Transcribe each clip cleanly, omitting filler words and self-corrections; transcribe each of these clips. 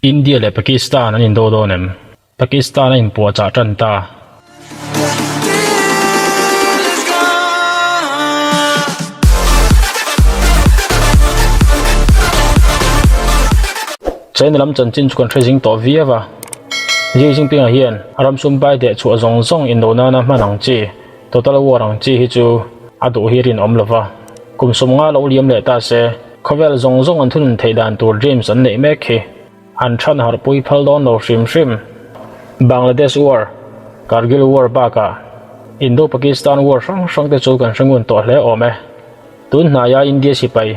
India leh Pakistan an indo dawn em? Pakistan a inpuahchah tan ta. China lam chanchin chu kan hre zing tawh viau a. Xi Jinping-a hian a ram sumpai deh chhuah zawng zawng indo nana hman ang chi, total war ang chi hi chu a duh hi rinawm lo va. Kum 50 lo liam leh ta se, khawvel zawng zawng an thunun theih dan tur dreams an neih mek hi. An than harhpui phal dawn lo hrim hrim. Bangladesh War, Kargil War bakah Indo-Pakistan War hrang hrang te chu kan hre ngun tawh hle awm e. Tun hnaia India sipai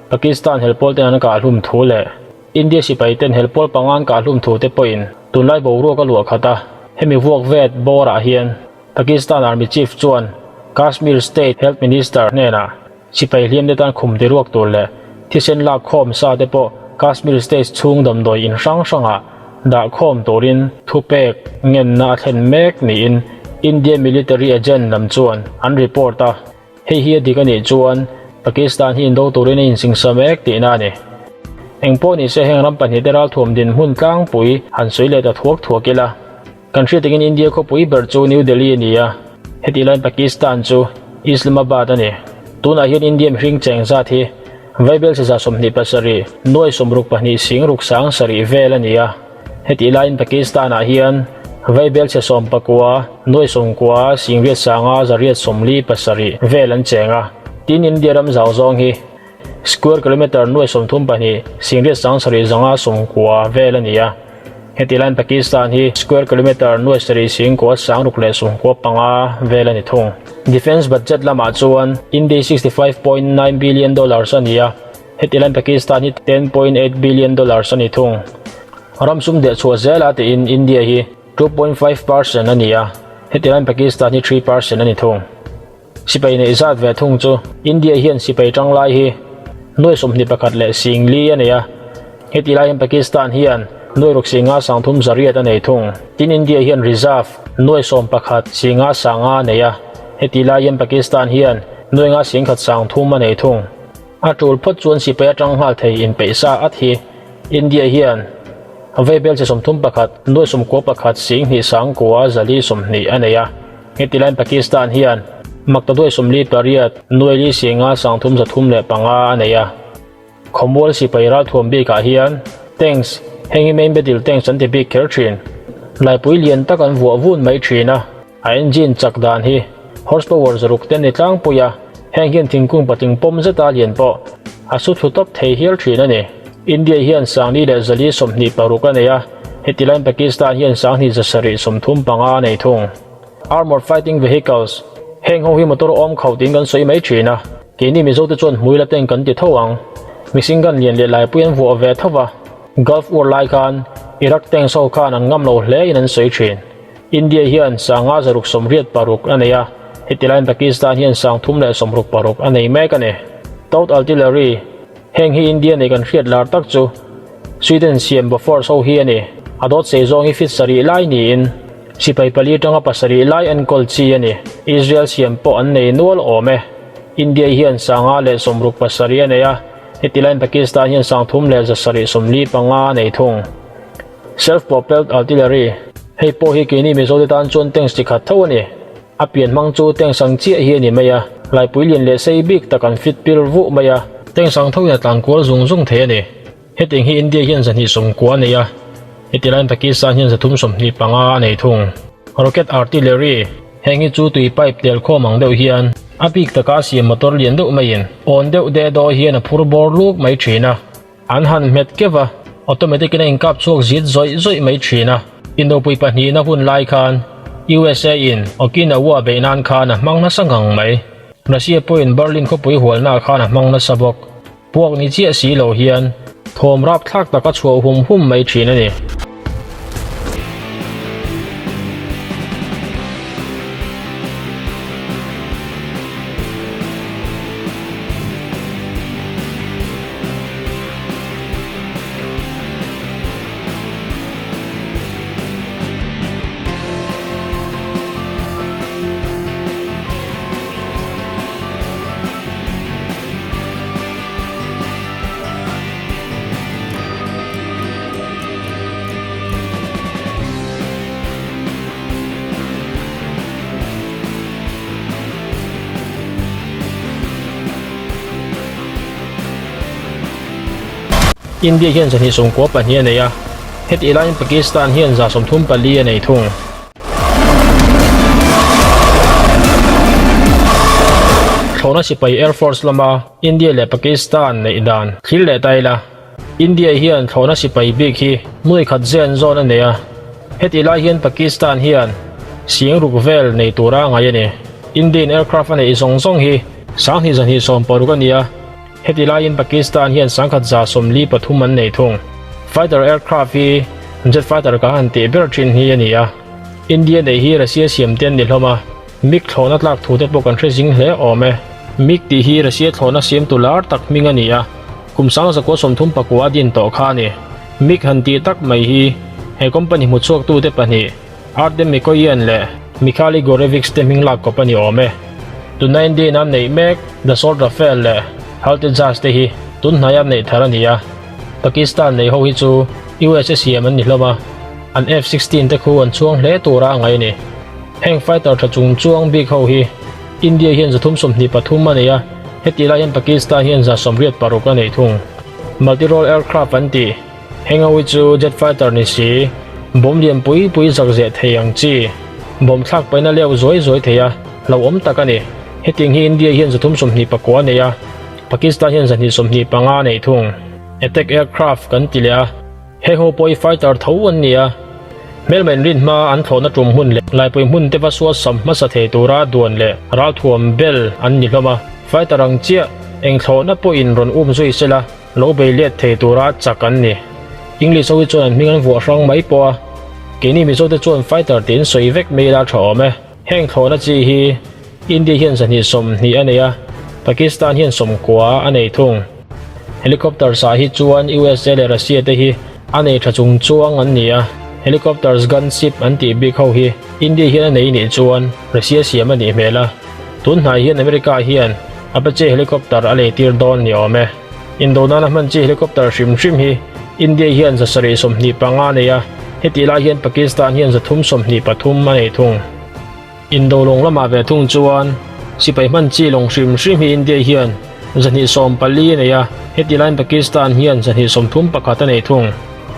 Pakistan helpawl ten an kahhlum thu leh India sipai ten helpawl panga an kahhlum thu te pawhin tunlai boruak a luah khat a, hemi vuak vet bawrah hian Pakistan Army Chief chuan Kashmir State Health Minister hnenah Sipai hliam te tan khum ti ruak tur leh thisen lak khawm sa te pawh Kashmir state chhung damdawi in hrang hrangah dah khawm turin thupek ngenna a thlen mek niin India military agent lam chuan an report a, hei hi a dik a nih chuan Pakistan hi indo turin a insingsa mek tihna a ni. Engpawh nise heng ram pahnihte ralthuam dinhmun tlangpui han sawi leh ta thuak thuak ila. Kan hriat takin India khawpui ber chu New Delhi a ni a, hetih laiin Pakistan chu Islamabad a ni. Tunah hian India mihring cheng zat hi Vaibel siza 27, nuai 62 sing ruk sang sarih vel a ni a, hetih laiin Pakistan-ah hian Vaibel chhe 19, nuai 90 sing riat sanga zariat 47 vel an cheng a. Tin, India ram zau zawng hi Square kilometre nuai 32 sing riat sang sarih zanga 90 vel a ni a. Heti laiin Pakistan hi square kilometre nuai sarih sing kua sang ruk leh 95 vel a ni thung. Defence budget lamah chuan India $65.9 billion a ni a, heti laiin Pakistan hi $10.8 billion a ni thung. Ram sum deh chhuah zela tiin India hi 2.5% a ni a, heti laiin Pakistan hi 3% a ni thung. Sipai neih zat ve thung chu India hian sipai tanglai hi nuai 21 leh sing li a nei a, heti lai hian Pakistan hian nuai ruk singa sang thum zariat a nei thung. Tin India hian reserve nuai 11 singa sanga a nei a, heti lai hian Pakistan hian nuai nga sing khat sang thum a nei thung. A tul phawt chuan sipai atang nghal thei inpeih sa at hi India hian vaibel chi 31 nuai 91 sing hnih sang kua zali 20 a nei a. Heti laiin Pakistan hian maktaduai 48 nuai li singa sang thum 305 a nei a. Khawmual sipai ralthuam bikah hian tanks, heng hi main battle tanks an ti bik kher thin. Laipui lian tak an vuah vun mai thin a, a engine chak dan hi horsepower zaruk te ni tlangpui a, heng hian thingkung patling pawm zeta lian pawh a su thlu tawp thei hial thin a ni. India hian sangli leh zali 26 a nei a, heti laiin Pakistan hian sanghnih zasarih 35 a nei thung. Armored Fighting Vehicles, Heng ho hi motor awm khauh tiin kan sawi mai thin a, keini Mizo te chuan hmui la tank kan ti tho ang. Machine gun lian leh laipui an vuah ve tho va, Gulf War lai khan Iraq tanks ho khan an ngam lo hle in an sawi thin. India hian sanga zaruk 86 a nei a, heti laiin Pakistan hian sang thum leh 66 a nei mek a ni. Towed Artillery, Heng hi India nei kan hriat lar tak chu Sweden siam Bofors ho hi a ni. A dawt sei zawng hi fit sarih lai niin sipai pali tanga pasarih lai enkawl chi a ni. Israel siam pawh an nei nual awm e. India hian sanga leh 67 a nei a, heti laiin Pakistan hian sang thum leh zasarih 45 a nei thung. Self-propelled artillery, Hei pawh hi keini Mizo te tan chuan tanks chi khat tho a ni. A pian hmang chu tanks ang chiah hi a ni mai a, laipui lian leh sei bik tak an fit pir vuh mai a. Tanks ang thoin a tlan kual zung zung thei a ni. Hetiang hi India hian 290 a nei a, heti laiin Pakistan hian 325 a nei thung. Rocket artillery, Heng hi chu tui pipe tel khawm ang deuh hian a bik taka a siam motor lian deuh maiin awn deuh deh daw hian a phur bawr luk mai thin a. An han hmet keuh a, automatic in a inkap chhuak zit zawih zawih mai thin a. Indopui pahnihna hun lai khan USA in Okinawa beih nan khan a hmang nasa ngang mai. Russia pawhin Berlin khawpui hualnaah khan a hmang nasa bawk. Puak ni chiah si lo hian thawm rapthlak tak a chhuah hum hum mai thin a ni. India hian 292 a nei a, hetih laiin Pakistan hian 134 a nei thung. Thlawhna sipai Air Force lama India leh Pakistan neih dan thlir leh ta ila, India hian thlawhna sipai bik hi nuai khat zen zawn a nei a, hetih lai hian Pakistan hian sing ruk vel nei tura ngai a ni. Indian aircraft a neih zawng zawng hi 20 260 a ni a, hetih laiin Pakistan hian 1143 an nei thung. Fighter aircraft hi jet fighter kan han tih ber thin hi a ni a, India neih hi Russia siam te an ni hlawm a, MiG thlawhna tlak thu te pawh kan hre zing hle awm e. MiG tih hi Russia thlawhna siamtu lar tak hming a ni a. Kum 1939 a din tawh kha a ni. MiG han tih tak mai hi he company hmuchhuaktute pahnih Artem Mikoyan leh Mikhail Igorevich te hming lak kawp a ni awm e. Tuna Indian an neih mek Dassault Rafale leh Hal Tejas te hi tun hnaia neih thar a ni a. Pakistan nei ho hi chu USA siam an ni hlawm a, an F-16 te khu an chhuang hle tura a ngaih a ni. Heng fighter tha chung chuang bik ho hi India hian 323 a nei a, hetih lai hian Pakistan hian 86 a nei thung. Multi-role aircraft an tih heng ho hi chu jet fighter ni si, bomb lian pui pui zak zeh thei ang chi, bomb thlak paihna leuh zuai zuai thei a, hlauhawm tak a ni. Hetiang hi India hian 329 a nei a, Pakistan hian 225 a nei thung. Attack aircraft kan ti leh a. Heng ho pawh hi fighter tho an ni a, hmelma inrin hma an thlawhna tum hmun leh laipui hmun te va sual sam hmasa thei tura duan leh ralthuam bel an ni hlawm a, fighter ang chiah eng thlawhna pawhin rawn um zui sela lo bei let thei tura chak an ni. English ho hi chuan an hming an vuah hrang mai pawh a, keini Mizo te chuan fighter tiin sawi vek mai ila tha awm e. Heng thlawhna chi hi India hian 220 a nei a, Pakistan hian 90 a nei thung. Helicopters ah hi chuan USA leh Russia te hi a nei tha chung chuang an ni a, helicopters gunship an tih bik ho hi India hian a nei nih chuan Russia siam a nih hmel a, tun hnai hian America hian Apache helicopter a lei tir dawn ni awm e. Indo nana hman chi helicopter hrim hrim hi India hian 725 a nei a, hetih lai hian Pakistan hian 323 a nei thung. Indo lawng lamah ve thung chuan sipai hman chi lawng hrim hrim hi India hian 214 a nei a, heti laiin Pakistan hian 231 a nei thung.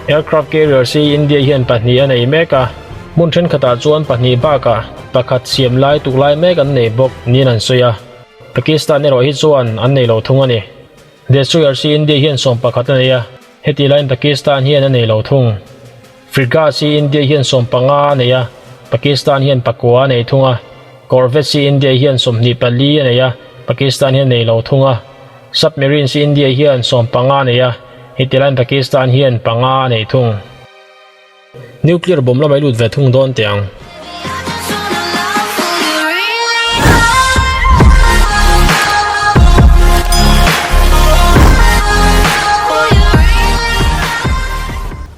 Aircraft carriers hi India hian pahnih a nei mek a, hmun thenkhatah chuan pahnih bakah pakhat siam lai tuk lai mek an nei bawk niin an sawi a, Pakistan erawh hi chuan an nei lo thung a ni. Destroyers hi India hian 11 a nei a, heti laiin Pakistan hian a nei lo thung. Frigates hi India hian 15 a nei a, Pakistan hian pakua a nei thung a. Corvettes hi India hian 24 a nei a, Pakistan hian nei lo thung a. Submarines hi India hian 15 a nei a, heti laiin Pakistan hian panga a nei thung. Nuclear bomb lamah i lut ve thung dawn teh ang.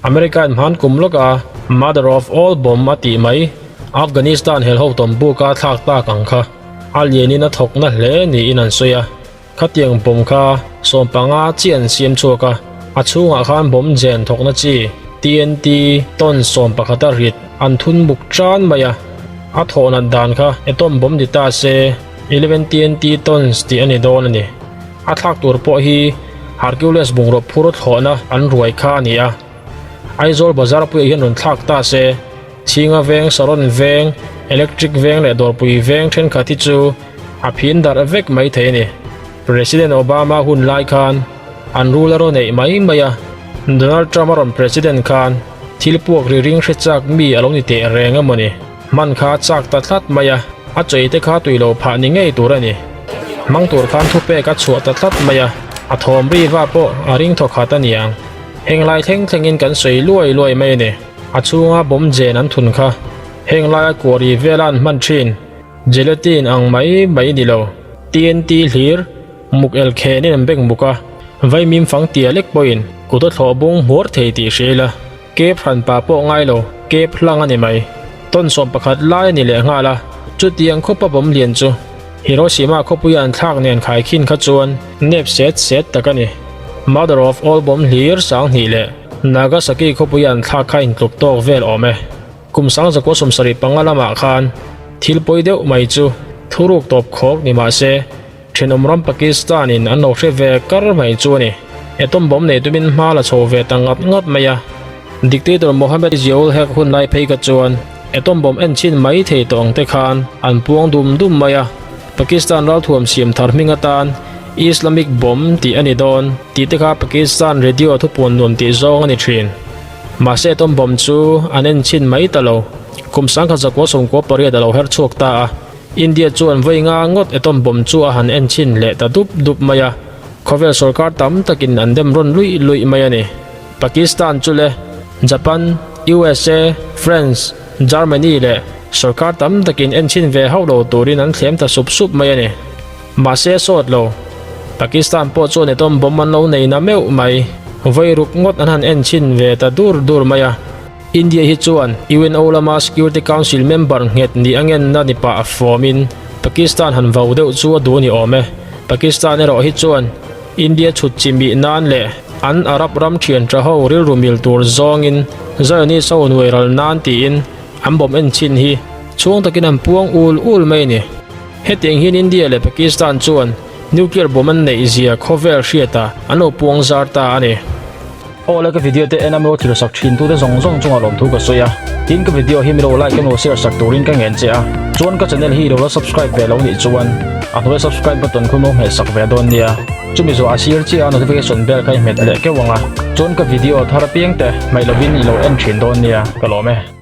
America in hman kum lawka Mother of all bomb a tih mai Afghanistan hel ho tawm buka thlak tak ang kha a lianin a thawk na hle niin an sawi a. Khatiang bomb kha 15 chiah an siam chhuak a, a chhungah khan bomb zen thawkna chi TNT ton 11 a rit an thun muk tan mai a. A thawh nat dan kha atom bomb ni ta se 11 TNT tons tih a ni dawn a ni. A thlak tur pawh hi Hercules bungraw phur thlawhna an ruai kha a ni a. Aizawl bazar puiah hian rawn thlak ta se, Chhinga veng, Saron veng, Electric veng leh Dawrpui veng thenkhat hi chu a phin darh vek mai thei a ni. President Obama hun lai khan an rul a rawn neih mai mai a, Donald Trump a rawn President khan thil puak ri ring hre chak mi a lo ni teh reng emaw ni. Hman kha a chak ta tlat mai a, a chei te kha tui lo phah ni ngei tur a ni. Hmang tur khan thupek a chhuah ta tlat mai a, a thawm ri va pawh a ring thaw khat a ni ang. Heng lai thleng thlengin kan sawi luai luai mai a ni. A chhunga bomb jen an thun kha heng laia kuari vela an hman thin gelatin ang mai mai ni lo. TNT hlir muk el khenin an beng buk a, vaimim fang tia lek pawhin kut a thlawh bung hmuar thei tih hria ila. Kep hran pa pawh ngai lo, kep hlang a ni mai. Tawn 11 lai a ni leh nghal a, chutiang khawpa bomb lian chu Hiroshima khawpuia an thlak nen khaikhin kha chuan nep set set tak a ni. Mother of all bomb hlir 2000 leh Nagasaki khawpuia an thlak kha intluk tawk vel awm e. Kum 1975 lamah khan thil pawi deuh mai chu thuruk tawp khawk ni mah se, Thenawm ram Pakistan in an lo hre ve kar mai chu a ni. Atom bomb nei tumin hma la chho ve ta ngat ngat mai a. Dictator Mohammed Ziaul Haq hun lai phei kha chuan atom bomb en chhin mai thei tawh ang te khan an puang dum dum mai a. Pakistan ralthuam siam thar hming atan Islamic bomb tih a ni dawn tih te kha Pakistan radio thupuan nuam tih zawng a ni thin. Mahse atom bomb chu an en chhin mai ta lo. Kum 1998 a lo her chhuak ta a. India chuan vawi nga ngawt atom bomb chu a han en chhin leh ta dup dup mai a. Khawvel sorkar tam takin an dem rawn luih luih mai a ni. Pakistan chu le Japan, USA, France, Germany leh sorkar tam takin en chhin ve hauh lo turin an thlem ta sup sup mai a ni. Mahse sawt lo. Pakistan pawh chuan atom bomb an lo nei na meuh mai. Vawi ruk ngawt an han en chhin ve ta dur dur mai a. India hi chuan UNO lama Security Council member nghet ni a ngenna ni pah a fawmin Pakistan han vau deuh chu a duh ni awm e. Pakistan erawh hi chuan India chhut chi mih nan leh an Arab ram thian tha ho rilru mil tur zawngin Zionist ho nuai ral nan tiin an bawm en chhin hi chhuang takin an puang ul ul mai a ni. Hetiang hian India leh Pakistan chuan nuclear bomb an neih zia khawvel hriatah an lo puang zar ta a ni. Aw le ka video te en a milo thlir sak thin tute zawng zawng chungah lawmthu ka sawi a, tin ka video hi milo like emaw share sak turin ka ngen che a, chuan ka channel hi ilo la subscribe ve lo nih chuan a hnuai subscribe button khu milo hmeh sak ve dawn nia, chumi zawh a sir chiah a notification bell kha i hmet leh keuh ang a, chuan ka video thar apiang te hmaih lovin ilo en thin dawn nia, ka lawm e.